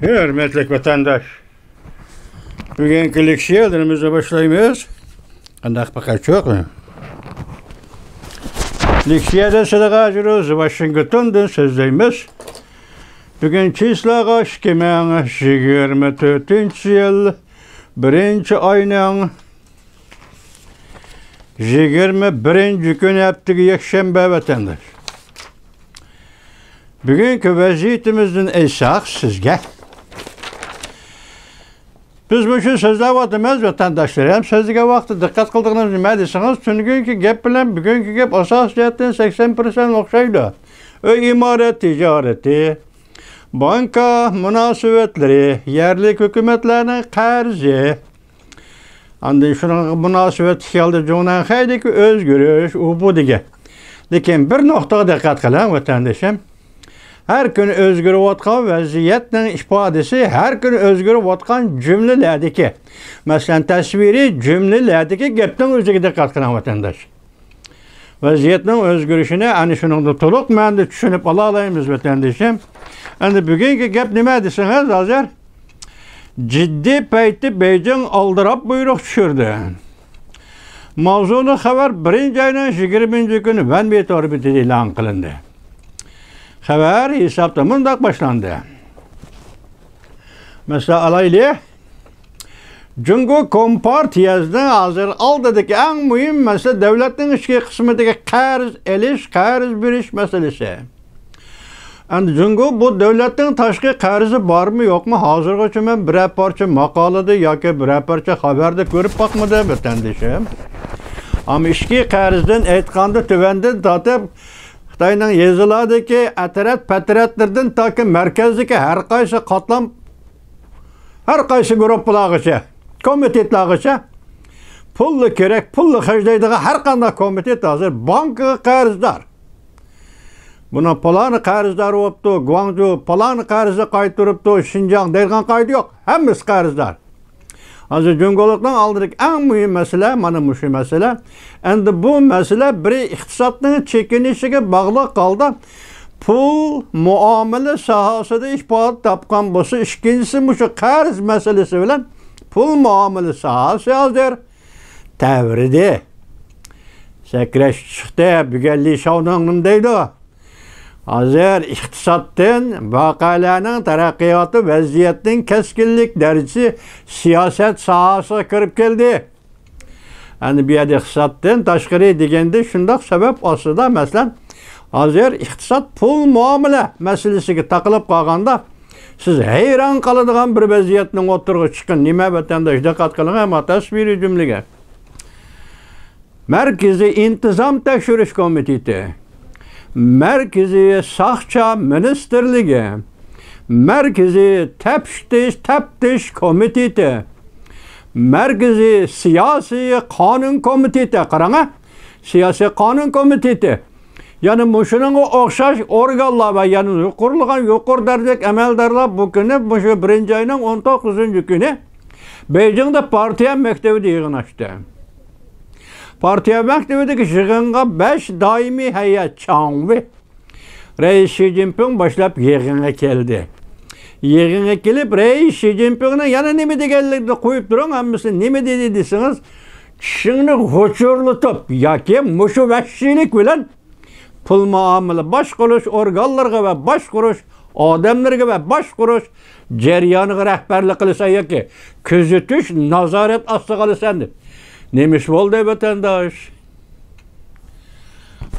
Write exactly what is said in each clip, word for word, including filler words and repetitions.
ھۆرمەتلىك ۋەتەنداش، بۈگۈنكى لېكسىيەلىرىمىزنى باشلايمىز. قانداق پەقەت يوق. لېكسىيەدە سىلىغا ھازىر ۋاشىنگتوندىن سۆزلەيمىز. بۈگۈن چىسلاغا ئىككى مىڭ يىگىرمە تۆتىنچى يىل، بىرىنچى ئاينىڭ يىگىرمە بىرىنچى كۈنى، ھەپتىگە يەكشەنبە، ۋەتەنداش. بۈگۈنكى ۋەزىيىتىمىزدىن ئېيتساق سىزگە، بىز مۇشۇ سۆزلەۋاتىمىز، ۋەتەنداشلىرىم. سۆزلىگەن ۋاقىتتا دىققەت قىلىدىغىنىمىز نېمە دېسىڭىز، تۈنۈگۈنكى گەپ بىلەن بۈگۈنكى گەپ ئاساسىي جەھەتتىن سەكسەن پىرسەنت ئوخشايدۇ. ئۆي ئىمارەت تىجارىتى، بانكا مۇناسىۋەتلىرى، يەرلىك ھۆكۈمەتلەرنىڭ قەرزى، ئاندىن شۇنىڭغا مۇناسىۋەتلىك ھالدا جۇڭنەنخەيدىكى ئۆزگىرىش، ئۇ بۇ دېگەن. لېكىن بىر نۇقتىغا دىققەت قىلىڭ، ۋەتەندىشىم. ھەر كۈنى ئۆزگىرىۋاتقان ۋەزىيەتنىڭ ئىپادىسى، ھەر كۈنى ئۆزگىرىۋاتقان جۈملىلەردىكى، مەسىلەن، تەسۋىرىي جۈملىلەردىكى گەپنىڭ ئۆزىگە دىققەت قىلىڭ، ۋەتەنداش. ۋەزىيەتنىڭ ئۆزگىرىشىنى ئەنە شۇنىڭدا تولۇق مەنىدە چۈشىنىپ ئالالايمىز، ۋەتەندىشىم. ئەمدى بۈگۈنكى گەپ نېمە دېسىڭىز، ھازىر جىددىي پەيتتە بېيجىڭ ئالدىراپ بۇيرۇق چۈشۈردى. ماۋزۇلۇق خەۋەر بىرىنچى ئاينىڭ يىگىرمىنچى كۈنى ۋەنبى تور بېتىدە ئېلان قىلىندى. خەۋەر ھېسابتا مۇنداق باشلاندى. مەسىلەن ئالايلى. جۇڭگو كومپارتىيەسىنىڭ ھازىر ئالدىدىكى ئەڭ مۇھىم مەسىلە دۆلەتنىڭ ئىچكى قىسمىدىكى قەرز ئېلىش، قەرز بېرىش مەسىلىسى. ئەمدى جۇڭگو بۇ دۆلەتنىڭ تاشقى قەرزى بارمۇ يوقمۇ، ھازىرغىچە مەن بىرەر پارچە ماقالىدە ياكى بىرەر پارچە خەۋەردە كۆرۈپ باقمىدىم، ۋەتەندىشىم. ئەمما ئىچكى قەرزدىن ئېيتقاندا، تۆۋەندىن تارتىپ خىتاينىڭ يېزىلاردىكى ئەترەت-پەترەتلىرىدىن تاكى مەركەزدىكى ھەر قايسى قاتلام، ھەر قايسى گۇرۇپپىلارغىچە، كومىتېتلارغىچە پۇللا كېرەك، پۇللا خەجلەيدىغان ھەر قانداق كومىتېت ھازىر بانكىغا قەرزدار. بۇنىڭ پالانى قەرزدار بوپتۇ، گۇاڭجۇ پالانى قەرزنى قايتۇرۇپتۇ، شىنجاڭ دەيدىغان قائىدە يوق، ھەممىسى قەرزدار. ھازىر جۇڭگولۇقنىڭ ئالدىدىكى ئەڭ مۇھىم مەسىلە مانا مۇشۇ مەسىلە. ئەمدى بۇ مەسىلە بىرى ئىقتىسادنىڭ چېكىنىشىگە باغلىق ھالدا پۇل مۇئامىلە ساھەسىدە ئىپادە تاپقان بولسا، ئىككىنچىسى مۇشۇ قەرز مەسىلىسى بىلەن پۇل مۇئامىلە ساھەسى ھازىر تەۋرىدى. سەكرەش چىقتى، بۈگۈن لى شاۋنىڭ نېمە دەيدۇ؟ ھازىر ئىقتىسادتىن ۋەقەلەرنىڭ تەرەققىياتى، ۋەزىيەتنىڭ كەسكىنلىك دەرىجىسى سىياسەت ساھەسىگە كىرىپ كەلدى. ئەمدى بۇ يەردە ئىقتىسادتىن تاشقىرى دېگەندە شۇنداق سەۋەب ئاستىدا، مەسىلەن، ھازىر ئىقتىساد پۇل مۇئامىلە مەسىلىسىگە تاقىلىپ قالغاندا، سىز ھەيران قالىدىغان بىر ۋەزىيەتنىڭ ئوتتۇرىغا چىققان. نېمە ۋەتەنداش، دىققەت قىلىڭ، ئەمما تەسۋىرىي جۈملىگە. مەركىزىي ئىنتىزام تەكشۈرۈش كومىتېتى، مەركىزىي ساقچى مىنىستىرلىكى، مەركىزىي تەپتىش، تەپتىش كومىتېتى، مەركىزىي سىياسىي قانۇن كومىتېتى، قاراڭا، سىياسىي قانۇن كومىتېتى، يەنە مۇشۇنىڭغا ئوخشاش ئورگانلار ۋە يەنە يۇقىرىلىغان يۇقىرى دەرىجىلىك ئەمەلدارلار بۇ كۈنى، مۇشۇ بىرىنچى ئاينىڭ ئون توققۇزىنچى كۈنى بېيجىڭدا پارتىيە مەكتىۋىدە يىغىن ئاچتى. پارتىيە مەكتىۋىدىكى يىغىنغا بەش دائىمىي ھەيئەت چاڭۋى، رەئىس شى جىنپىڭ باشلاپ يىغىنغا كەلدى. يىغىنغا كېلىپ، رەئىس شى جىنپىڭنىڭ يەنە نېمە دېگەنلىكىنى قويۇپ تۇرۇڭ، ھەممىسى نېمە دېدى دېسىڭىز، چىشىڭنى غۇچۇرلىتىپ ياكى مۇشۇ ۋەھشىيلىك بىلەن پۇل مۇئامىلە باشقۇرۇش ئورگانلىرىغا ۋە باشقۇرۇش ئادەملىرىگە ۋە باشقۇرۇش جەريانىغا رەھبەرلىك قىلىسەن ياكى كۆزىتىش، نازارەت ئاستىغا ئالىسەن دەپ. نېمە ئىش بولدى، ۋەتەنداش؟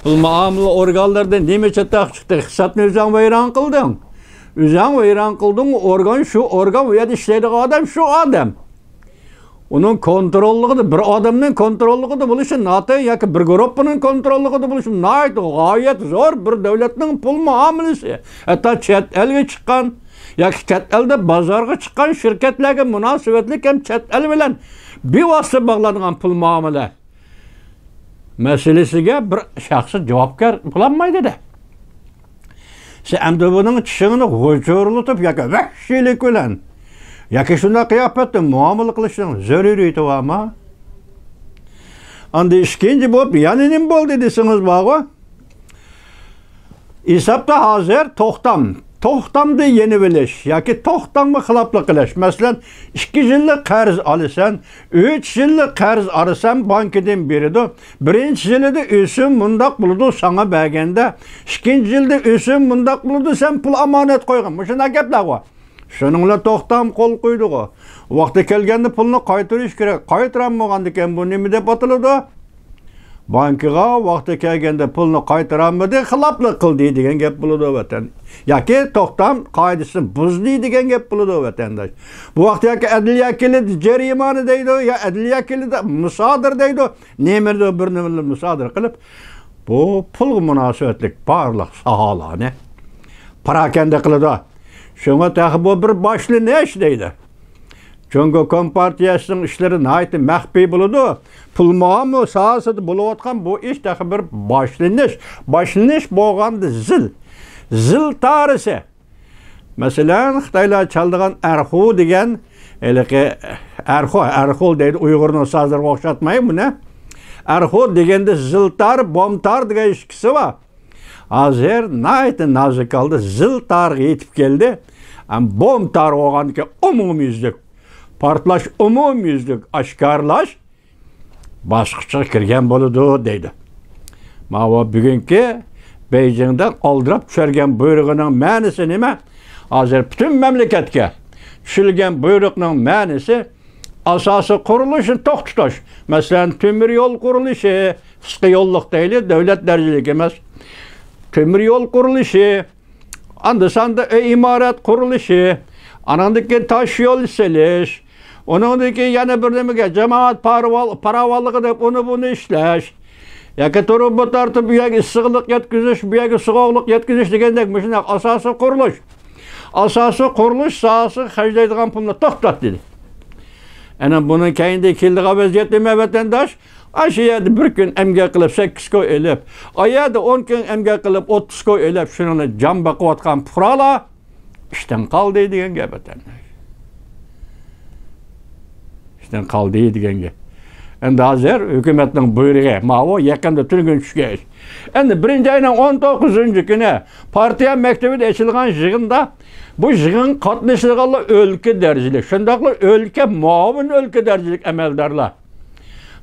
پۇل مۇئامىلە ئورگانلىرىدا نېمە چاتاق چىقتى؟ ئىقتىسادنى ئۆزۈڭ ۋەيران قىلدىڭ. ئۆزۈڭ ۋەيران قىلدىڭ، ئورگان شۇ ئورگان، ئۇ يەردە ئىشلەيدىغان ئادەم شۇ ئادەم. ئۇنىڭ كونتروللۇقىدا، بىر ئادەمنىڭ كونتروللۇقىدا بولۇشى ناتايىن ياكى بىر گۇرۇپپىنىڭ كونتروللۇقىدا بولۇشى ناھايىتى غايەت زور بىر دۆلەتنىڭ پۇل مۇئامىلىسى. ھەتتا چەت ئەلگە چىققان ياكى چەت ئەلدە بازارغا چىققان شىركەتلەرگە مۇناسىۋەتلىك ھەم چەت ئەل بىلەن بىۋاسىتە باغلانغان پۇل مۇئامىلە مەسىلىسىگە بىر شەخسىي جاۋابكار بولالمايدۇ-دە. سەن ئەمدى بۇنىڭ چىشىڭنى غۇچۇرلىتىپ ياكى ۋەھشىيلىك بىلەن ياكى شۇنداق قىياپەتتە مۇئامىلە قىلىشنىڭ زۆرۈرىيىتى بارمۇ؟ ئاندىن ئىككىنچى بولۇپ يەنە نېمە بولدى دېسىڭىز بارغۇ؟ ھېسابتا ھازىر توختام، توختامدا يېنىۋېلىش ياكى توختامغا خىلاپلىق قىلىش. مەسىلەن، ئىككى يىللىق قەرز ئالىسەن، ئۈچ يىللىق قەرز ئالىسەن، بانكىدىن بېرىدۇ. بىرىنچى يىلىدا ئۆسۈم مۇنداق بولىدۇ، ساڭا بەرگەندە، ئىككىنچى يىلدا ئۆسۈم مۇنداق بولىدۇ، سەن پۇل ئامانەت قويغان. مۇشۇنداق گەپلەرغۇ. شۇنىڭ بىلەن توختام قول قويدىغۇ. ۋاقتى كەلگەندە پۇلنى قايتۇرۇش كېرەك. قايتۇرالمىغاندىكىن بۇ نېمە دەپ ئاتىلىدۇ؟ بانكىغا ۋاقتى كەلگەندە پۇلنى قايتۇرالمىدى، خىلاپلىق قىلدى دېگەن گەپ بولىدۇ ۋەتەن. ياكى توختام قائىدىسىنى بۇزدى دېگەن گەپ بولىدۇ ۋەتەنداش. بۇ ۋاقىت ياكى ئەدلىيە كېلىدۇ، جەرىمانە دەيدۇ، يا ئەدلىيە كېلىدۇ، مۇسادىرە دەيدۇ. نېمىدۇ بىر نېمىنى مۇسادىرە قىلىپ، بۇ پۇلغا مۇناسىۋەتلىك بارلىق ساھالارنى پاراكەندە قىلىدۇ. شۇڭا تېخى بۇ بىر باشلىنىش دەيدۇ. جۇڭگو كومپارتىيەسىنىڭ ئىشلىرى ناھايىتى مەخپىي بولىدۇ. پۇل مۇئامىلە ساھەسىدە بولۇۋاتقان بۇ ئىش تېخى بىر باشلىنىش. باشلىنىش بولغاندا زىل. زىل تارىسى. مەسىلەن، خىتايلار چالىدىغان ئەرخۇ دېگەن، ھېلىقى ئەرخۇ، ئەرخۇ دەيدۇ، ئۇيغۇرنىڭ سازلىرىغا ئوخشاتماي بۇنى. ئەرخۇ دېگەندە زىل تار، بوم تار دېگەن ئىككىسى بار. ھازىر ناھايىتى نازۇك ھالدا زىل تارغا يېتىپ كەلدى. ئەم، بوم تار بولغاندىكىن ئومۇميۈزلۈك پارتلاش، ئومۇميۈزلۈك ئاشكارىلاش باسقۇچىغا كىرگەن بولىدۇ دەيدۇ. ماۋۇ بۈگۈنكى بېيجىڭدا ئالدىراپ چۈشۈرگەن بۇيرۇقىنىڭ مەنىسى نېمە؟ ھازىر پۈتۈن مەملىكەتكە چۈشۈرۈلگەن بۇيرۇقنىڭ مەنىسى ئاساسىي قۇرۇلۇشنى توختىتىش. مەسىلەن، تۆمۈر يول قۇرۇلۇشى، قىسقا يوللۇق دەيلى، دۆلەت دەرىجىلىك ئەمەس. تۆمۈر يول قۇرۇلۇشى، ئاندا ساندا ئۆي ئىمارەت قۇرۇلۇشى، ئانىڭدىن كېيىن تاش يول سېلىش، ئۇنىڭدىن كېيىن يەنە بىر نېمىگە، جامائەت پاراۋان-، پاراۋانلىقى دەپ ئۇنى بۇنى ئىشلەش. ياكى تۇرۇبا تارتىپ، بۇ يەرگە ئىسسىقلىق يەتكۈزۈش، بۇ يەرگە سوغۇقلۇق يەتكۈزۈش دېگەندەك مۇشۇنداق ئاساسىي قۇرۇلۇش. ئاساسىي قۇرۇلۇش ساھەسىگە خەجلەيدىغان پۇلنى توختات دېدى. ئەنە بۇنىڭ كەينىدە كېلىدىغان ۋەزىيەت نېمە، ۋەتەنداش؟ ئاشۇ يەردە بىر كۈن ئەمگەك قىلىپ سەككىز كوي ئېلىپ، ئا يەردە ئون كۈن ئەمگەك قىلىپ ئوتتۇز كوي ئېلىپ، شۇنىڭ بىلەن جان باقىۋاتقان پۇقرالار ئىشتىن قالدى دېگەن گەپ ئەتەن. ئىشتىن قالدى دېگەن گەپ. ئەمدى ھازىر ھۆكۈمەتنىڭ بۇيرۇقى، ماۋۇ يېقىندا تۈنۈگۈن چۈشكەن ئىش. ئەمدى بىرىنچى ئاينىڭ ئون توققۇزىنچى كۈنى پارتىيە مەكتىۋىدە ئېچىلغان يىغىندا، بۇ يىغىنغا قاتنىشىدىغانلار ئۆلكە دەرىجىلىك، شۇنداقلا ئۆلكە، مۇئاۋىن ئۆلكە دەرىجىلىك ئەمەلدارلار.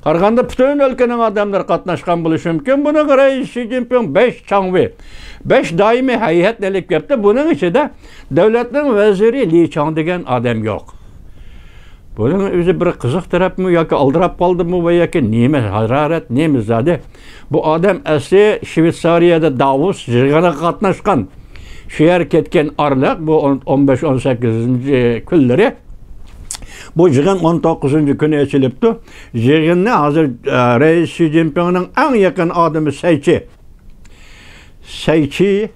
قارىغاندا پۈتۈن ئۆلكىنىڭ ئادەملىرى قاتناشقان بولۇشى مۇمكىن. بۇنىڭغا رەئىس شى جىنپىڭ بەش چاڭۋى، بەش دائىمىي ھەيئەتنى ئېلىپ كەپتۇ. بۇنىڭ ئىچىدە دۆلەتنىڭ ۋەزىرى لى چاڭ دېگەن ئادەم يوق. بۇنىڭ ئۆزى بىر قىزىق تەرەپمۇ ياكى ئالدىراپ قالدىمۇ ۋە ياكى نېمە ھارارەت، نېمە زادى؟ بۇ ئادەم ئەسلى شۋېتسارىيەدە داۋوس يىغىنىغا قاتناشقان. شۇ يەرگە كەتكەن ئارىلىق، بۇ ئون، ئون بەش، ئون سەككىزىنچى كۈنلىرى. بۇ يىغىن ئون توققۇزىنچى كۈنى ئېچىلىپتۇ. يىغىننى ھازىر، ئە، رەئىس شى جىنپىڭنىڭ ئەڭ يېقىن ئادىمى سەيچى. سەيچى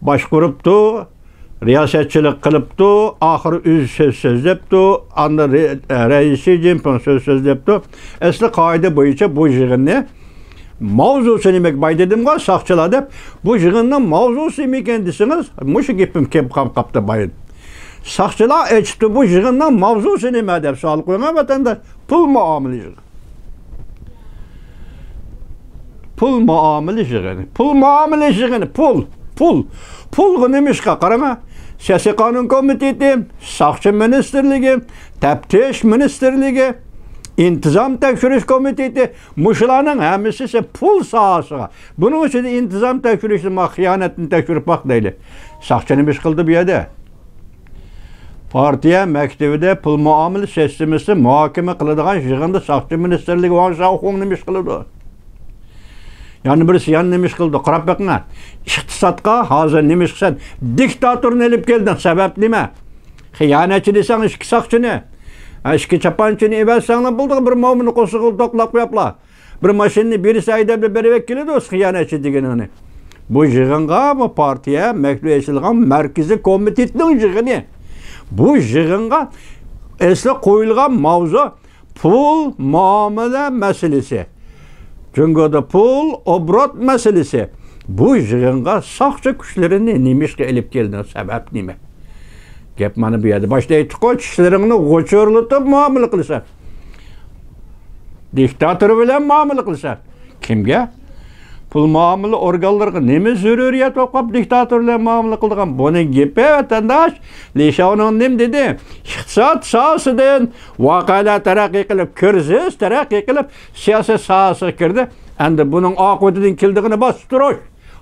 باشقۇرۇپتۇ، رىياسەتچىلىك قىلىپتۇ، ئاخىرى ئۆزى سۆز سۆزلەپتۇ، ئاندىن رې-، رەئىس شى جىنپىڭ سۆز سۆزلەپتۇ. ئەسلى قائىدە بويىچە بۇ يىغىننى ماۋزۇسى نېمە، باي دېدىمغۇ، ساقچىلار دەپ، بۇ يىغىننىڭ ماۋزۇسى نېمىكەن دېسىڭىز، مۇشۇ گېپىم كېلىپ قاپ-، قاپتۇ بايىن. ساقچىلار ئېچىپتۇ، بۇ يىغىننىڭ ماۋزۇسى نېمە دەپ سوئال قويغان ۋەتەنداش. پۇل مۇئامىلە يىغىنى. پۇل مۇئامىلە يىغىنى. پۇل مۇئامىلە يىغىنى. پۇل. پۇل. پۇلغا نېمە ئىشقا قاراڭا. سىياسىي قانۇن كومىتېتى، ساقچى مىنىستىرلىكى، تەپتىش مىنىستىرلىكى، ئىنتىزام تەكشۈرۈش كومىتېتى، مۇشۇلارنىڭ ھەممىسى پۇل ساھەسىگە. بۇنىڭ ئىچىدە ئىنتىزام تەكشۈرۈشنى ما خىيانەتنى تەكشۈرۈپ باق دەيلى. ساقچى نېمە ئىش قىلدى بۇ يەردە؟ پارتىيە مەكتىۋىدە پۇل مۇئامىلە سىستېمىسى مۇھاكىمە قىلىدىغان يىغىندا ساقچى مىنىستىرلىكى ۋاڭ شاۋخۇڭ نېمە ئىش قىلىدۇ؟ يەنە بىرسى يەنە نېمە ئىش قىلىدۇ؟ قاراپ بېقىڭا. ئىقتىسادقا ھازىر نېمە ئىش قىلسان؟ دىكتاتورنى ئېلىپ كەلدىڭ. سەۋەب نېمە؟ خىيانەتچى دېسەڭ ئىككى ساقچىنى، ھە، ئىككى چاپانچىنى ئېۋەتسەڭلار بولدى، بىر مومىنى قورسىقىغا توقلاپ قويۇپلا. بىر ماشىنىنى بېرىسە ھەيدەپ بېرىۋەت كېلىدۇ، خىيانەتچى دېگىنىڭنى. بۇ يىغىنغا، بۇ پارتىيە مەكتىۋى ئېچىلغان مەركىزىي كومىتېتنىڭ يىغىنى. بۇ يىغىنغا ئەسلى قويۇلغان ماۋزۇ پۇل مۇئامىلە مەسىلىسى. جۇڭگودا پۇل ئوبوروت مەسىلىسى. بۇ يىغىنغا ساقچى كۈچلىرىنى نېمە ئىشقا ئېلىپ كەلدىڭ؟ سەۋەب نېمە؟ گەپ مانا بۇ يەردە. باشتا ئېيتتۇققۇ، چىشلىرىڭنى غۇچۇرلىتىپ مۇئامىلە قىلىسەن. دىكتاتور بىلەن مۇئامىلە قىلىسەن. كىمگە؟ پۇل مۇئامىلە ئورگانلىرىغا نېمە زۆرۈرىيەت بولۇپ قاپتۇ دىكتاتور بىلەن مۇئامىلە قىلىدىغان؟ بۇنىڭ گېپى، ۋەتەنداش. لى شياۋنىڭ نېمە دېدى؟ ئىقتىساد ساھەسىدىن ۋەقەلەر تەرەققىي قىلىپ، كىرىزىس تەرەققىي قىلىپ، سىياسەت ساھەسىگە كىردى. ئەمدى بۇنىڭ ئاقىۋىتىدىن كېلىدىغىنى باستۇرۇش،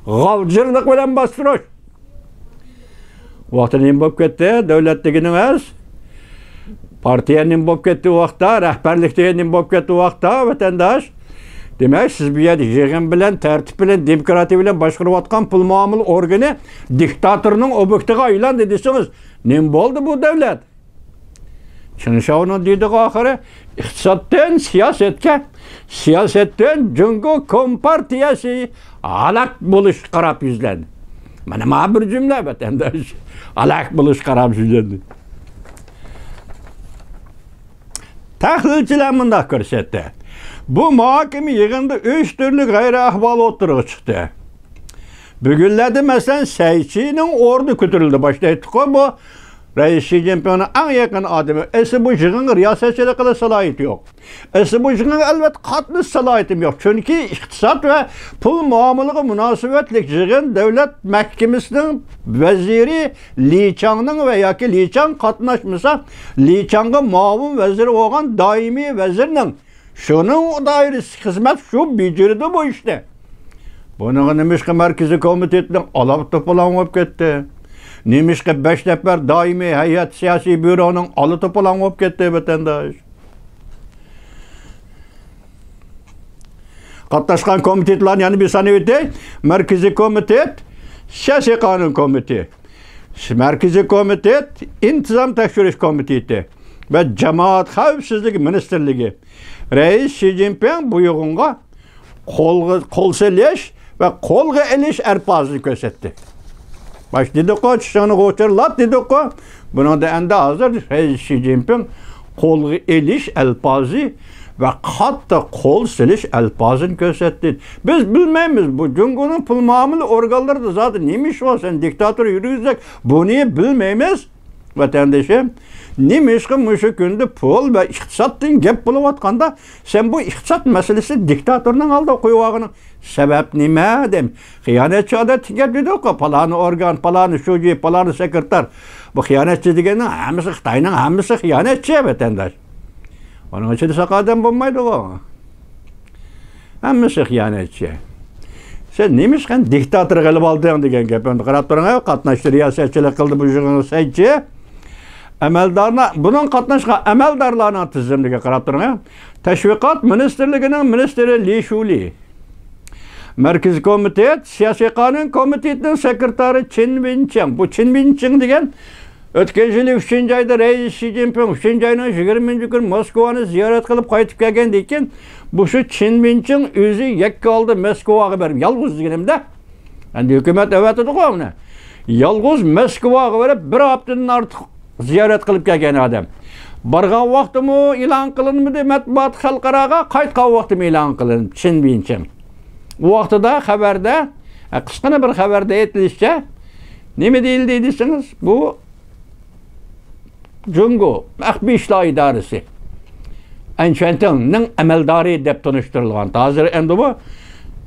غالجىرلىق بىلەن باستۇرۇش. ۋاقتىدا نېمە بولۇپ كەتتى؟ دۆلەت دېگىنىڭىز، پارتىيە نېمە بولۇپ كەتتى ۋاقىتتا، رەھبەرلىك دېگەن نېمە بولۇپ كەتتى ۋاقىتتا، ۋەتەنداش؟ دېمەك، سىز بۇ يەردە يىغىن بىلەن، تەرتىپ بىلەن، دېموكراتىيە بىلەن باشقۇرۇۋاتقان پۇل مۇئامىلە ئورگىنى دىكتاتورنىڭ ئوبيېكتىغا ئايلاندى دېسىڭىز، نېمە بولدى بۇ دۆلەت؟ چېن شياۋنىڭ دېدىغى ئاخىرى، ئىقتىسادتىن سىياسەتكە، سىياسەتتىن جۇڭگو كومپارتىيەسى ھالاك بولۇشقا قاراپ يۈزلەندى. مانا، مانا بىر جۈملە، ۋەتەنداش. ھالاك بولۇشقا قاراپ يۈزلەندى. تەھلىلچىلەر مۇنداق كۆرسەتتى. بۇ مۇھاكىمە يىغىنىدا ئۈچ تۈرلۈك غەيرىي ئەھۋال ئوتتۇرىغا چىقتى. بۈگۈنلەردە، مەسىلەن، سەي چىنىڭ ئورنى كۆتۈرۈلدى. باشتا ئېيتتۇققۇ، بۇ رەئىس شى جىنپىڭنىڭ ئەڭ يېقىن ئادىمى. ئەسلى بۇ يىغىنغا رىياسەتچىلىك قىلىش سالاھىيىتى يوق. ئەسلى بۇ يىغىنغا، ئەلۋەتتە، قاتنىشىش سالاھىيىتىم يوق. چۈنكى ئىقتىساد ۋە پۇل مۇئامىلىگە مۇناسىۋەتلىك يىغىن دۆلەت مەھكىمىسىنىڭ ۋەزىرى لى چاڭنىڭ ۋە ياكى لى چاڭ قاتناشمىسا، لى چاڭغا مۇئاۋىن ۋەزىر بولغان دائىمىي ۋەزىرنىڭ، شۇنىڭ دائىرىسى خىزمەت شۇ بېجىرىدۇ بۇ ئىشنى. بۇنىڭغا نېمىشقا مەركىزىي كومىتېتنىڭ ئالا توپىلاڭ بولۇپ كەتتى؟ نېمىشقا بەش نەپەر دائىمىي ھەيئەت سىياسىي بيۇرونىڭ ئالا توپىلاڭ بولۇپ كەتتى، ۋەتەنداش؟ قاتناشقان كومىتېتلارنى يەنە بىر سانىۋېتەي. مەركىزىي كومىتېت، سىياسىي قانۇن كومىتېتى، مەركىزىي كومىتېت، ئىنتىزام تەكشۈرۈش كومىتېتى ۋە جامائەت خەۋپسىزلىكى مىنىستىرلىكى. رەئىس شى جىنپىڭ بۇ يىغىنغا قولغا، قول سېلىش ۋە قولغا ئېلىش ئەلپازىنى كۆرسەتتى. باش دېدۇققۇ، چىشىڭنى غوچۇرلات دېدۇققۇ. بۇنىڭدا ئەمدى ھازىر رەئىس شى جىنپىڭ قولغا ئېلىش ئەلپازى ۋە قاتتىق قول سېلىش ئەلپازىنى كۆرسەتتى. بىز بىلمەيمىز، بۇ جۇڭگونىڭ پۇل مۇئامىلە ئورگانلىرىدا زادى نېمە ئىش بار؟ سەن دىكتاتور يۈرگۈزسەك، بۇنى بىلمەيمىز. ۋەتەندىشىم، نېمىشقا مۇشۇ كۈندە پۇل ۋە ئىقتىسادتىن گەپ بولۇۋاتقاندا، سەن بۇ ئىقتىساد مەسىلىسىنى دىكتاتورنىڭ ئالدىغا قويۇۋالغىنىڭ سەۋەب نېمە؟ دەيمەن. خىيانەتچى ئادەتتىكى گەپ دېدۇققۇ، پالانى ئورگان، پالانى شۇجى، پالانى سېكرېتار. بۇ خىيانەتچى دېگەننىڭ ھەممىسى، خىتاينىڭ ھەممىسى خىيانەتچى، ۋەتەنداش. ئۇنىڭ ئىچىدە ساق ئادەم بولمايدىغۇ. ھەممىسى خىيانەتچى. سەن نېمىشقا دىكتاتور قىلىپ ئالدىڭ دېگەن گەپ. ئەمدى قاراپ تۇرۇڭ، قاتناشتى، رىياسەتچىلىك قىلدى بۇ يىغىنغا سەي چى. ئەمەلدارلار، بۇنىڭ قاتناشقان ئەمەلدارلارنىڭ تىزىملىكىگە قاراپ تۇرۇڭ. تەشۋىقات مىنىستىرلىكىنىڭ مىنىستىرى لى شۇلى، مەركىزىي كومىتېت سىياسىي قانۇن كومىتېتىنىڭ سېكرېتارى چېن ۋېنچىڭ. بۇ چېن ۋېنچىڭ دېگەن ئۆتكەن يىلى ئۈچىنچى ئايدا رەئىس شى جىنپىڭ ئۈچىنچى ئاينىڭ يىگىرمىنچى كۈنى موسكۋانى زىيارەت قىلىپ قايتىپ كەلگەندىن كېيىن، بۇ شۇ چېن ۋېنچىڭ ئۆزى يەككە ھالدا موسكۋاغا بېرىپ، يالغۇز دېگىنىمدە، ئەمدى ھۆكۈمەت ئەۋەتىدىغۇ ئۇنى. يالغۇز موسكۋاغا بېرىپ، بىر ھەپتىدىن ئارتۇق زىيارەت قىلىپ كەلگەن ئادەم. بارغان ۋاقتىمۇ ئېلان قىلىنمىدى مەتبۇئات خەلقئاراغا، قايتقان ۋاقتىمۇ ئېلان قىلىندى چېن ۋېنچىڭ. ئۇ ۋاقتىدا خەۋەردە، ھە، قىسقىنا بىر خەۋەردە ئېيتىلىشىچە، نېمە دېيىلدى دېسىڭىز، بۇ جۇڭگو مەخپىي ئىشلار ئىدارىسى، ئەنچۈەنتىڭنىڭ ئەمەلدارى دەپ تونۇشتۇرۇلغان. ھازىر ئەمدى بۇ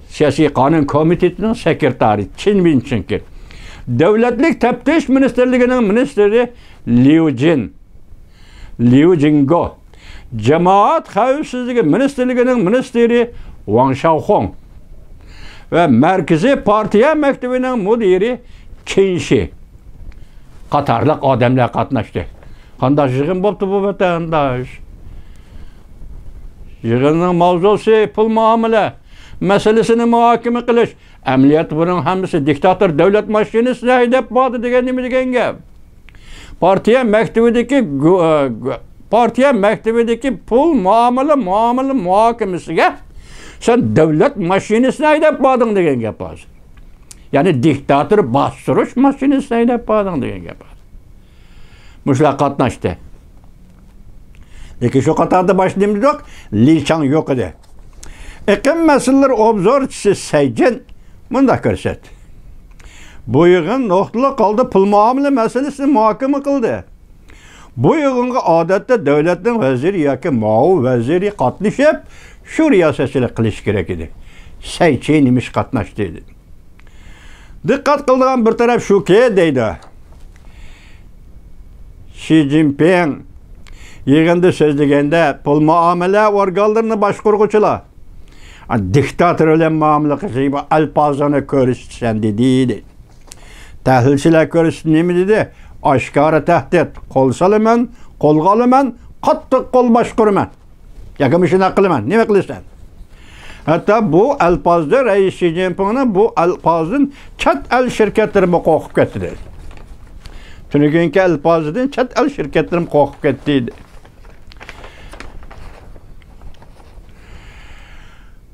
سىياسىي قانۇن كومىتېتىنىڭ سېكرېتارى چېن ۋېنچىڭكى. دۆلەتلىك تەپتىش مىنىستىرلىكىنىڭ مىنىستىرى ليۇ جىن، ليۇ جىنگو، جامائەت خەۋپسىزلىكى مىنىستىرلىكىنىڭ مىنىستىرى ۋاڭ شياۋخۇڭ ۋە مەركىزىي پارتىيە مەكتىۋىنىڭ مۇدىرى چېن شى قاتارلىق ئادەملەر قاتناشتى. قانداق يىغىن بوپتۇ بۇ، ۋەتەنداش؟ يىغىننىڭ ماۋزۇسى پۇل مۇئامىلە مەسىلىسىنى مۇھاكىمە قىلىش. ئەمەلىيەتتە بۇنىڭ ھەممىسى دىكتاتور دۆلەت ماشىنىسىنى ھەيدەپ باردى دېگەن نېمە دېگەن گەپ؟ پارتىيە مەكتىۋىدىكى گۇ-، ئە، گۇ-، پارتىيە مەكتىۋىدىكى پۇل مۇئامىلە، مۇئامىلە مۇھاكىمىسىگە سەن دۆلەت ماشىنىسىنى ھەيدەپ باردىڭ دېگەن گەپ ھازىر. يەنى دىكتاتور باستۇرۇش ماشىنىسىنى ھەيدەپ باردىڭ دېگەن گەپ ھازىر. مۇشۇلار قاتناشتى. لېكىن شۇ قاتاردا باشتا نېمە دېدۇق؟ لى چاڭ يوق ئىدى. ئېقىم مەسىلىلىرى ئوبزورچىسى سەي جىن مۇنداق كۆرسەتتى. بۇ يىغىن نۇقتىلىق ھالدا پۇل مۇئامىلە مەسىلىسىنى مۇھاكىمە قىلدى. بۇ يىغىنغا ئادەتتە دۆلەتنىڭ ۋەزىرى ياكى مۇئاۋىن ۋەزىرى قاتنىشىپ، شۇ رىياسەتچىلىك قىلىشى كېرەك ئىدى. سەي چى نېمە ئىش قاتناشتى؟ دىققەت قىلىدىغان بىر تەرەپ شۇكى، دەيدۇ، شى جىنپىڭ يىغىندا سۆزلىگەندە، پۇل مۇئامىلە ئورگانلىرىنى باشقۇرغۇچىلار، دىكتاتور بىلەن مۇئامىلە قىلىش ئەلپازىنى كۆرسىتىسەن، دېدى. تەھلىلچىلەر كۆرسىتىپ نېمە دېدى؟ ئاشكارا تەھدىت، قول سالىمەن، قولغا ئالىمەن، قاتتىق قول باشقۇرىمەن. ياكى مۇشۇنداق قىلىمەن، نېمە قىلىسەن؟ ھەتتا بۇ ئەلپازدىن، رەئىس شى جىنپىڭنىڭ بۇ ئەلپازدىن چەت ئەل شىركەتلىرىمۇ قورقۇپ كەتتى، دېدى. تۈنۈگۈنكى ئەلپازىدىن چەت ئەل شىركەتلىرىمۇ قورقۇپ كەتتى، دېدى.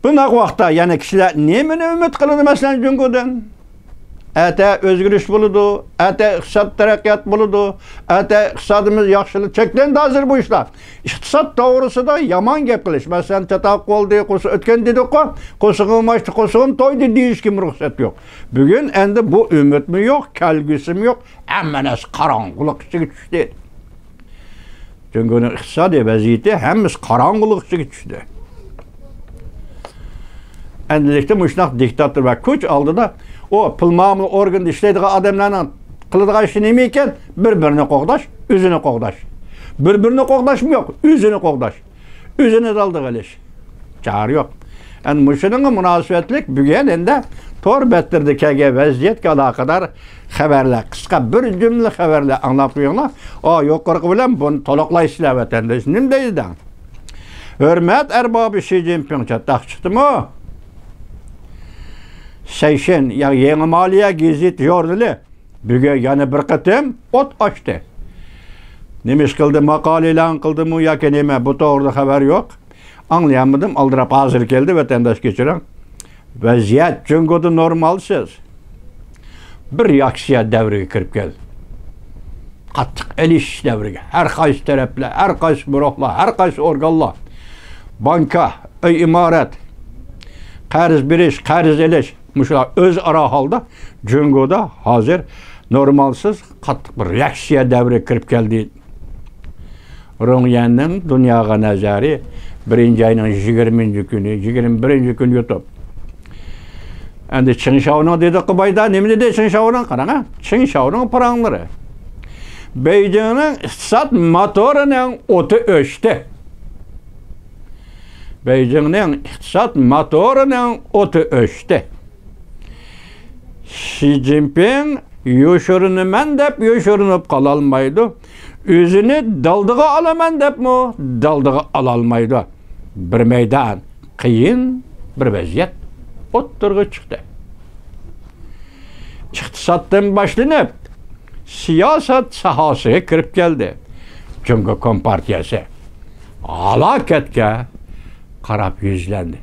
بۇنداق ۋاقىتتا يەنە كىشىلەر نېمىنى ئۈمىد قىلىدۇ، مەسىلەن، جۇڭگودىن؟ ئەتە ئۆزگىرىش بولىدۇ، ئەتە ئىقتىساد تەرەققىيات بولىدۇ، ئەتە ئىقتىسادىمىز ياخشىلىنىدۇ. چەكلەندى ھازىر بۇ ئىشلار. ئىقتىساد توغرىسىدا يامان گەپ قىلىش. مەسىلەن، چاتاق بولدى، قورسىقى ئۆتكەن دېدۇققۇ، قورسىقىم ئاچتى، قورسىقىم تويدى دېيىشكىمۇ رۇخسەت يوق. بۈگۈن ئەمدى بۇ ئۈمىدمۇ يوق، كەلگۈسىمۇ يوق. ھەممە نەرسە قاراڭغۇلۇق ئىچىگە چۈشتى. جۇڭگونىڭ ئىقتىسادىي ۋەزىيىتى ھەممىسى قاراڭغۇلۇق ئىچىگە چۈشتى. ئەمدىلىكتە مۇشۇنداق دىكتاتور ۋە كۈچ ئالدىدا ئۇ پۇل مۇئامىلە ئورگىنىدا ئىشلەيدىغان ئادەملەرنىڭ قىلىدىغان ئىشى نېمە ئىكەن؟ بىر-بىرىنى قوغداش، ئۆزىنى قوغداش. بىر-بىرىنى قوغداشمۇ يوق، ئۆزىنى قوغداش. ئۆزىنى دالدىغا ئېلىش. چارە يوق. ئەمدى مۇشۇنىڭغا مۇناسىۋەتلىك بۈگۈن ئەمدى تور بەتلىرىدە كەلگەن ۋەزىيەتكە ئالاقىدار خەۋەرلەر، قىسقا بىر جۈملە خەۋەرلەر ئاڭلاپ قويۇڭلار. ئا، يۇقىرىقى بىلەن بۇنى تولۇقلايسىلەر، ۋەتەنداش. نېمە دەيدۇ دەڭ؟ ھۆرمەت ئەربابى شى جىنپىڭ چاتاق چىقتىمۇ؟ سەيشەن، يا، يېڭى مالىيە گېزىت ژۇرنىلى بۈگۈن يەنە بىر قېتىم ئوت ئاچتى. نېمە ئىش قىلدى؟ ماقالە ئېلان قىلدىمۇ ياكى نېمە؟ بۇ توغرىدا خەۋەر يوق. ئاڭلىيالمىدىم، ئالدىراپ ھازىر كەلدى، ۋەتەنداش كەچۈرۈڭ. ۋەزىيەت جۇڭگودا نورمالسىز. بىر رېئاكسىيە دەۋرىگە كىرىپ كەلدى. قاتتىق ئېلىشىش دەۋرىگە. ھەر قايسى تەرەپلەر، ھەر قايسى گۇرۇھلار، ھەر قايسى ئورگانلار، بانكا، ئۆي ئىمارەت، قەرز بېرىش، قەرز ئېلىش، مۇشۇلار ئۆزئارا ھالدا جۇڭگودا ھازىر نورمالسىز قاتتىق بىر رېئاكسىيە دەۋرىگە كىرىپ كەلدى. رۇڭ يەننىڭ دۇنياغا نەزەرى، بىرىنچى ئاينىڭ يىگىرمىنچى كۈنى، يىگىرمە بىرىنچى كۈنى يۇتۇپ. ئەمدى چېڭ شياۋنىڭ دېدۇققۇ بايدا، نېمە دېدى چېڭ شياۋنىڭ؟ قاراڭ، چېڭ شياۋنىڭ پاراڭلىرى. بېيجىڭنىڭ ئىقتىساد موتورىنىڭ ئوتى ئۆچتى. بېيجىڭنىڭ ئىقتىساد موتورىنىڭ ئوتى ئۆچتى. شى جىنپىڭ يوشۇرۇنىمەن دەپ يوشۇرۇنۇپ قالالمايدۇ. ئۆزىنى دالدىغا ئالىمەن دەپمۇ دالدىغا ئالالمايدۇ. بىر مەيدان قىيىن بىر ۋەزىيەت ئوتتۇرىغا چىقتى. ئىقتىسادتىن باشلىنىپ، سىياسەت ساھەسىگە كىرىپ كەلدى. جۇڭگو كومپارتىيەسى ھالاكەتكە قاراپ يۈزلەندى.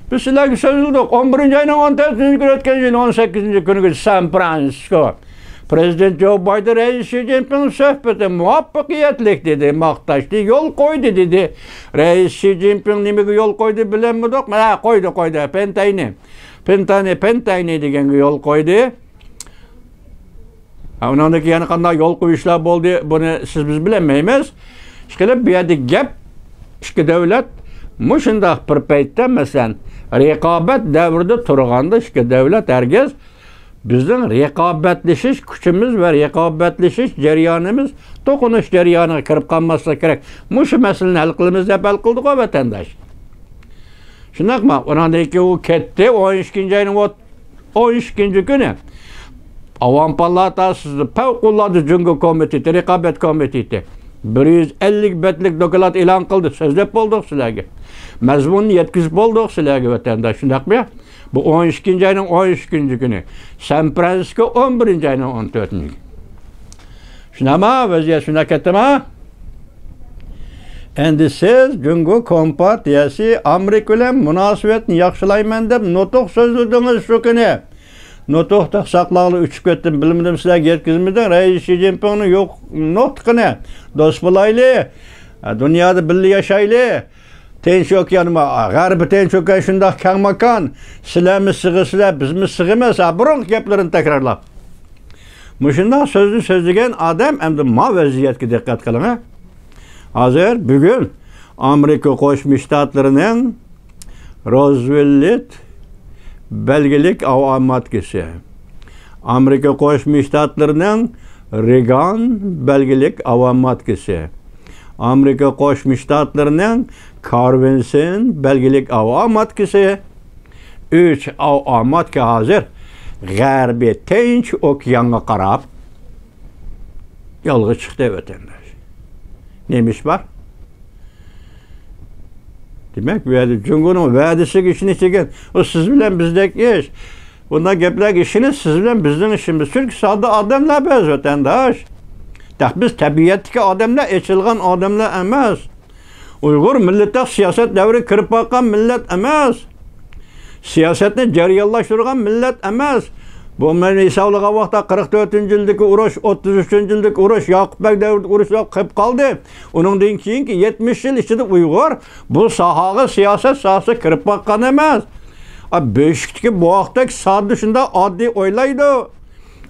بىز سىلەرگە سۆزلىدۇق. ئون بىرىنچى ئاينىڭ ئون تۆتىنچى كۈنى، ئۆتكەن يىل ئون سەككىزىنچى كۈنى سان فرانسىسكو پرېزىدېنت جو بايدېن رەئىس شى جىنپىڭ سۆھبىتى مۇۋەپپەقىيەتلىك دېدى، ماختاشتى، يول قويدى دېدى. رەئىس شى جىنپىڭ نېمىگە يول قويدى بىلەلمىدۇق. ھە، قويدى، قويدى. پېنتەينى، پېنتەينى، پېنتەينى دېگەنگە يول قويدى. ھە، ئۇنىڭدىن كېيىن يەنە قانداق يول قويۇشلار بولدى، بۇنى سىز بىز بىلەلمەيمىز. ئىشقىلىپ، بۇ يەردە گەپ ئىككى دۆلەت مۇشۇنداق بىر پەيتتە، مەسىلەن، رىقابەت دەۋرىدە تۇرغاندا ئىككى دۆلەت ھەرگىز بىزنىڭ رىقابەتلىشىش كۈچىمىز ۋە رىقابەتلىشىش جەريانىمىز توقۇنۇش جەريانىغا كىرىپ قالماسلىقى كېرەك. مۇشۇ مەسىلىنى ھەل قىلىمىز دەپ ھەل قىلدىغۇ ۋەتەنداش. شۇنداقمۇ؟ ئۇنىڭدىن كېيىن ئۇ كەتتى. ئون ئىككىنچى ئاينىڭ ئوت-، ئون ئىككىنچى كۈنى ئاۋام پالاتاسىدا پەۋقۇلئاددە جۇڭگو كومىتېتى، رىقابەت كومىتېتى بىر يۈز ئەللىك بەتلىك دوكلات ئېلان قىلدى. سۆزلەپ بولدۇق سىلەرگە. مەزمۇننى يەتكۈزۈپ بولدۇق سىلەرگە، ۋەتەنداش. شۇنداقمۇ؟ بۇ ئون ئىككىنچى ئاينىڭ ئون ئۈچىنچى كۈنى. سان فرانسىسكو ئون بىرىنچى ئاينىڭ ئون تۆتىنچى كۈنى. شۇنداقما؟ ۋەزىيەت شۇنداق كەتتىما؟ ئەمدى سىز جۇڭگو كومپارتىيەسى ئامېرىكا بىلەن مۇناسىۋەتنى ياخشىلايمەن دەپ نۇتۇق سۆزلىدىڭىز شۇ كۈنى. نۇتۇق ساقلاغلى ئۇچۇپ كەتتىم، بىلمىدىم سىلەرگە يەتكۈزمىدىم. رەئىس شى جىنپىڭنىڭ يوق نۇتقىنى، دوست بولايلى، دۇنيادا بىللە ياشايلى. تىنچ ئوكيان، غەربىي تىنچ ئوكيان شۇنداق كەڭ ماكان. سىلەرمۇ سىغىسىلەر، بىزمۇ سىغىمىز. ھە، بۇرۇنقى گەپلىرىنى تەكرارلاپ. مۇشۇنداق سۆزنى سۆزلىگەن ئادەم ئەمدى ما ۋەزىيەتكە دىققەت قىلىڭ، ھە. ھازىر بۈگۈن ئامېرىكا قوشما شتاتلىرىنىڭ روزۋېلت بەلگىلىك ئاۋۇ ماتكىسى. ئامېرىكا قوشما شتاتلىرىنىڭ رېگان بەلگىلىك ئاۋۇ ماتكىسى. ئامېرىكا قوشما شتاتلىرىنىڭ كارۋىنسون بەلگىلىك ئاۋۇ ماتكىسى. ئۈچ ئاۋۇ ماتكا ھازىر غەربىي تىنچ ئوكيانغا قاراپ يولغا چىقتى، ۋەتەنداش. نېمە ئىش بار؟ دېمەك، بۇ يەردە جۇڭگونىڭ ۋەدىسىگە ئىشىنىش دېگەن، ئۇ سىز بىلەن بىزدەك ئىش. بۇنداق گەپلەرگە ئىشىنىش سىز بىلەن بىزنىڭ ئىشىمىز. چۈنكى ساددا ئادەملەر بىز، ۋەتەنداش. تەق بىز تەبىئەتتىكى ئادەملەر، ئېچىلغان ئادەملەر ئەمەس. ئۇيغۇر مىللىتى سىياسەت دەۋرىگە كىرىپ باققان مىللەت ئەمەس. سىياسەتنى جەريانلاشتۇرغان مىللەت ئەمەس. بۇ مەن ھېسابلىغان ۋاقىتتا قىرىق تۆتىنچى يىلدىكى ئۇرۇش، ئوتتۇز ئۈچىنچى يىلدىكى ئۇرۇش، ياقۇپ بەگ دەۋرىدىكى ئۇرۇشلار قېلىپ قالدى. ئۇنىڭدىن كېيىنكى يەتمىش يىل ئىچىدە ئۇيغۇر بۇ ساھەگە، سىياسەت ساھەسىگە كىرىپ باققان ئەمەس. ئا، بۆشۈكتىكى بوۋاقتەك ساددا، شۇنداق ئاددىي ئويلايدۇ.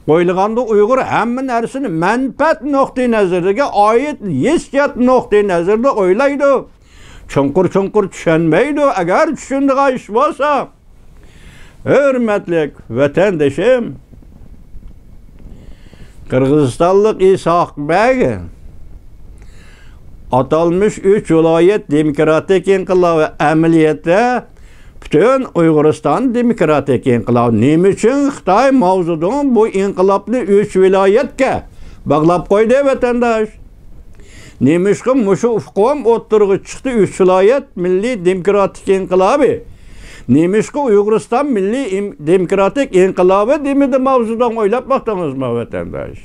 ئويلىغاندا ئۇيغۇر ھەممە نەرسىنى مەنپەئەت نۇقتىئى نەزىرىگە ئائىت، ھېسسىيات نۇقتىئى نەزىرىدە ئويلايدۇ. چوڭقۇر-چوڭقۇر چۈشەنمەيدۇ. ئەگەر چۈشىنىدىغان ئىش بولسا، ھۆرمەتلىك ۋەتەندىشىم، قىرغىزىستانلىق ئىسھاق بەگ ئاتالمىش ئۈچ ۋىلايەت دېموكراتىك ئىنقىلابى ئەمەلىيەتتە پۈتۈن ئۇيغۇرىستان دېموكراتىك ئىنقىلابى. نېمە ئۈچۈن خىتاي ماۋزېدۇڭ بۇ ئىنقىلابنى ئۈچ ۋىلايەتكە باغلاپ قويدى، ۋەتەنداش؟ نېمىشقا مۇشۇ ئۇقۇم ئوتتۇرىغا چىقتى؟ ئۈچ ۋىلايەت مىللىي دېموكراتىك ئىنقىلابى. نېمىشقا ئۇيغۇرىستان مىللىي ئىم-، دېموكراتىك ئىنقىلابى دېمىدى ماۋزېدۇڭ؟ ئويلاپ باقتىڭىزمۇ، ۋەتەنداش؟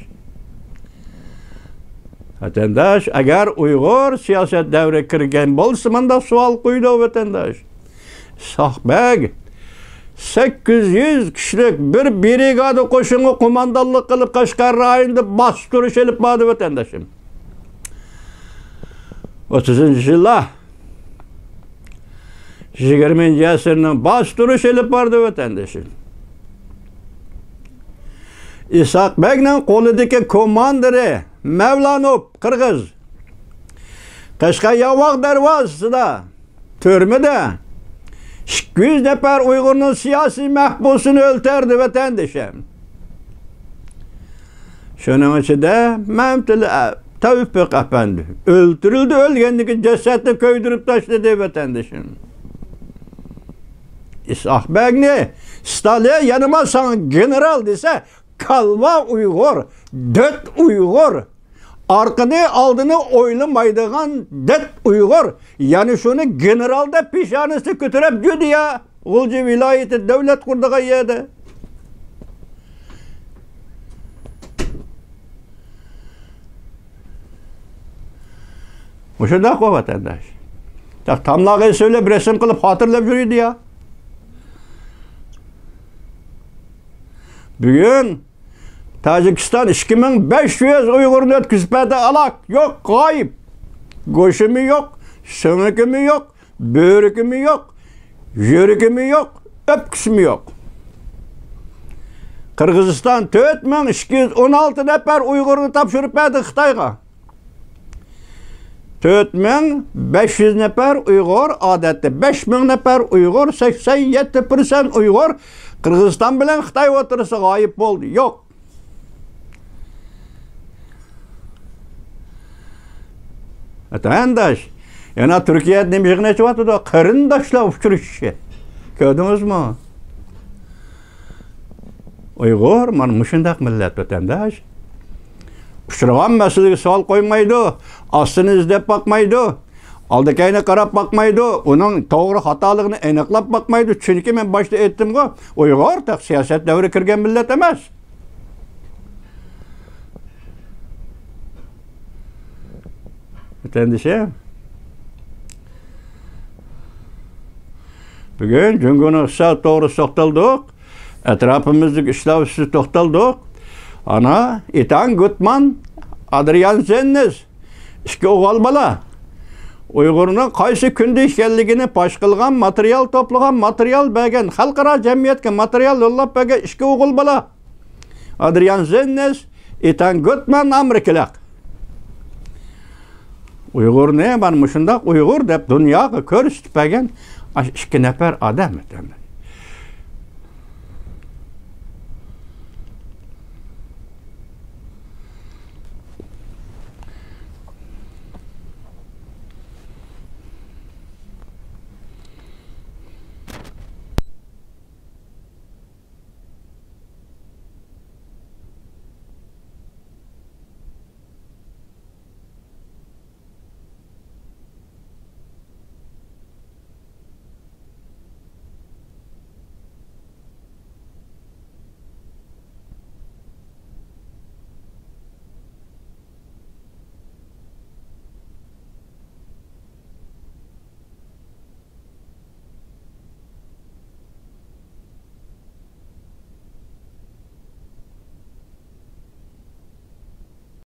ۋەتەنداش، ئەگەر ئۇيغۇر سىياسەت دەۋرىگە كىرگەن بولسا، مۇنداق سوئال قويىدۇ، ۋەتەنداش. ئىسھاق بەگ سەككىز يۈز كىشىلىك بىر برىگادا قوشۇنغا قوماندانلىق قىلىپ، قەشقەر رايونىدا باستۇرۇش ئېلىپ باردى، ۋەتەنداشىم. ئوتتۇزىنچى يىللار، يىگىرمىنچى ئەسىرنىڭ باستۇرۇش ئېلىپ باردى، ۋەتەنداشىم. ئىسھاق بەگنىڭ قولىدىكى كوماندىرى مەۋلانوف، قىرغىز، قەشقەر ياۋاق دەرۋازىسىدا، تۈرمىدە ئىككى يۈز نەپەر ئۇيغۇرنىڭ سىياسىي مەھبۇسىنى ئۆلتۈردى، ۋەتەندىشىم. شۇنىڭ ئىچىدە مەمتىلى تەۋپىق ئەپەندى ئۆلتۈرۈلدى، ئۆلگەندىن كېيىن جەسەتنى كۆيدۈرۈپ تاشلىدى، ۋەتەندىشىم. ئىسھاق بەگنى ستالىن يەنىمۇ ساڭا گېنېرال دېسە، كالۋا ئۇيغۇر، دۆت ئۇيغۇر، ئارقىنى ئالدىنى ئويلىمايدىغان دۆت ئۇيغۇر، يەنە شۇنى گېنېرال دەپ پېشانىسىنى كۆتۈرۈپ يۈردى يا، غۇلجا ۋىلايىتى دۆلەت قۇرىدىغان يەردە. مۇشۇنداق بۇ ۋەتەنداش. تاملارغا سۆيلەپ، رەسىم قىلىپ، خاتىرىلەپ يۈرىدۇ يا. بۈگۈن تاجىكىستان ئىككى مىڭ بەش يۈز ئۇيغۇرنى ئۆتكۈزۈپ بەردى، ھالاك، يوق، غايىب. گۆشىمۇ يوق، سۆڭىكىمۇ يوق، بۆرىكىمۇ يوق، يۈرىكىمۇ يوق، ئۆپكىسىمۇ يوق. قىرغىزىستان تۆت مىڭ ئىككى يۈز ئون ئالتە نەپەر ئۇيغۇرنى تاپشۇرۇپ بەردى خىتايغا. تۆت مىڭ بەش يۈز نەپەر ئۇيغۇر، ئادەتتە بەش مىڭ نەپەر ئۇيغۇر، سەكسەن يەتتە پىرسەنت ئۇيغۇر قىرغىزىستان بىلەن خىتاي ئوتتۇرىسىدا غايىب بولدى. يوق. ۋەتەنداش، يەنە تۈركىيە نېمە يىغىن ئېچىۋاتىدۇ؟ قېرىنداشلار ئۇچرىشىشى. كۆردىڭىزمۇ؟ ئۇيغۇر مانا مۇشۇنداق مىللەت، ۋەتەنداش. ئۇچرىغان مەسىلىگە سوئال قويمايدۇ، ئاستىنى ئىزدەپ باقمايدۇ، ئالدى-كەينىگە قاراپ باقمايدۇ، ئۇنىڭ توغرا خاتالىقىنى ئېنىقلاپ باقمايدۇ. چۈنكى مەن باشتا ئېيتتىمغۇ، ئۇيغۇر تېخى سىياسەت دەۋرىگە كىرگەن مىللەت ئەمەس. ۋەتەندىشىم، بۈگۈن جۇڭگونىڭ ئىقتىساد توغرىسىدا توختالدۇق، ئەتراپىمىزدىكى ئىشلار ئۈستىدە توختالدۇق. ئانا، ئېتان گۇتمان، ئادرىيان زېننېس، ئىككى ئوغۇل بالا. ئۇيغۇرنىڭ قايسى كۈندە ئىكەنلىكىنى پاش قىلغان، ماتېرىيال توپلىغان، ماتېرىيال بەرگەن، خەلقئارا جەمئىيەتكە ماتېرىيال يوللاپ بەرگەن ئىككى ئوغۇل بالا. ئادرىيان زېننېس، ئېتان گۇتمان ئامېرىكىلىق. ئۇيغۇرنى مانا مۇشۇنداق ئۇيغۇر دەپ دۇنياغا كۆرسىتىپ بەرگەن ئاشۇ ئىككى نەپەر ئادەم ئىكەن.